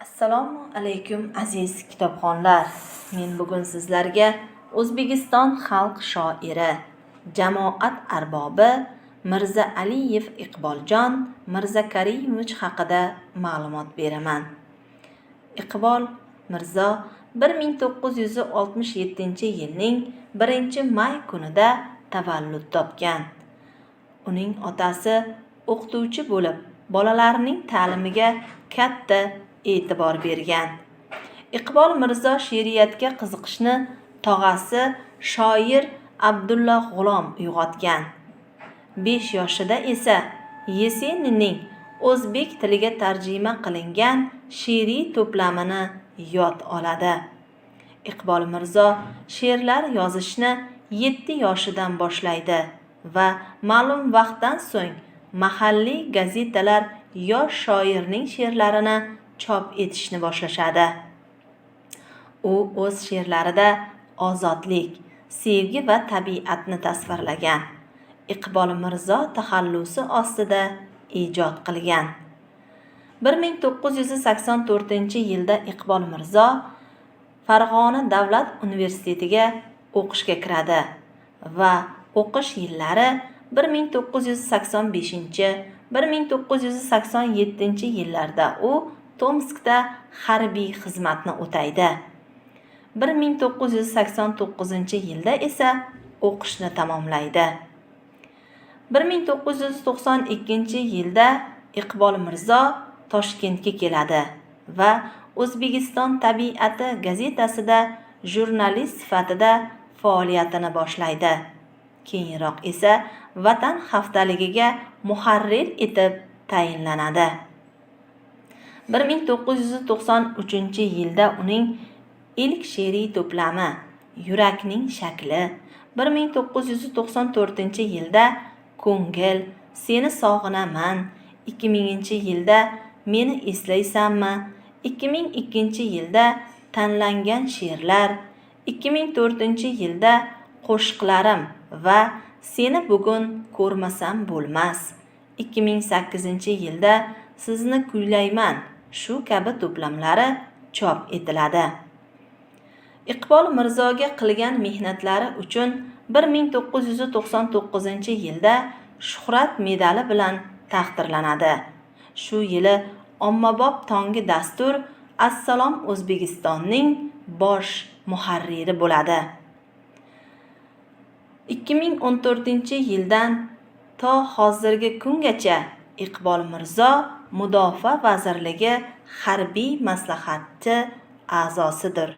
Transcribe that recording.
Assalomu alaykum, aziz kitobxonlar. Men bugun sizlarga O'zbekiston xalq shoiri, jamoat arbobi Mirza Aliyev Iqboljon Mirza Karimovich haqida ma'lumot beraman. Iqbol Mirzo 1967-yilning 1-may kunida tavallud topgan. Uning otasi o'qituvchi bo'lib, bolalarning ta'limiga katta e'tibor bergan. Iqbol Mirzo she'riyatga qiziqishni tog'asi shoir Abdulla G'ulom uyg'otgan. 5 yoshida esa Yeseninning o'zbek tiliga tarjima qilingan she'riy to'plamini yod oladi. Iqbol Mirzo she'rlar yozishni 7 yoshidan boshlaydi va ma'lum vaqtdan so'ng mahalliy gazetalar yosh shoirning she'rlarini chop etishni boshlashadi. U o'z she'rlarida ozodlik, sevgi va tabiatni tasvirlagan. Iqbol Mirzo taxallusi ostida ijod qilgan. 1984-yilda Iqbol Mirzo Farg'ona davlat universitetiga o'qishga kiradi va o'qish yillari 1985-1987 yillarda u Tomskda harbiy xizmatni o'taydi. 1989-yilda esa o'qishni tamomlaydi. 1992-yilda Iqbol Mirzo Toshkentga keladi va O'zbekiston tabiati gazetasida jurnalist sifatida faoliyatini boshlaydi. Keyinroq esa Vatan haftaligiga muharrir etib tayinlanadi. 1993-yilda uning ilk she'riy to'plami Yurakning shakli, 1994-yilda Ko'ngil, Seni sog'inaman, 2000-yilda Meni eslaysanmi, 2002-yilda Tanlangan she'rlar, 2004-yilda Qo'shiqlarim va Seni bugun ko'rmasam bo'lmas, 2008-yilda Sizni kuylayman shu kabi to'plamlari chop etiladi. Iqbol Mirzoga qilgan mehnatlari uchun 1999-yilda Shuhrat medali bilan taqdirlanadi. Shu yili ommabop tongi dastur Assalom O'zbekistonning bosh muharriri bo'ladi. 2014-yildan to hozirgi kungacha Iqbol Mirzo Mudofaa vazirligi harbiy maslahatchi a'zosidir.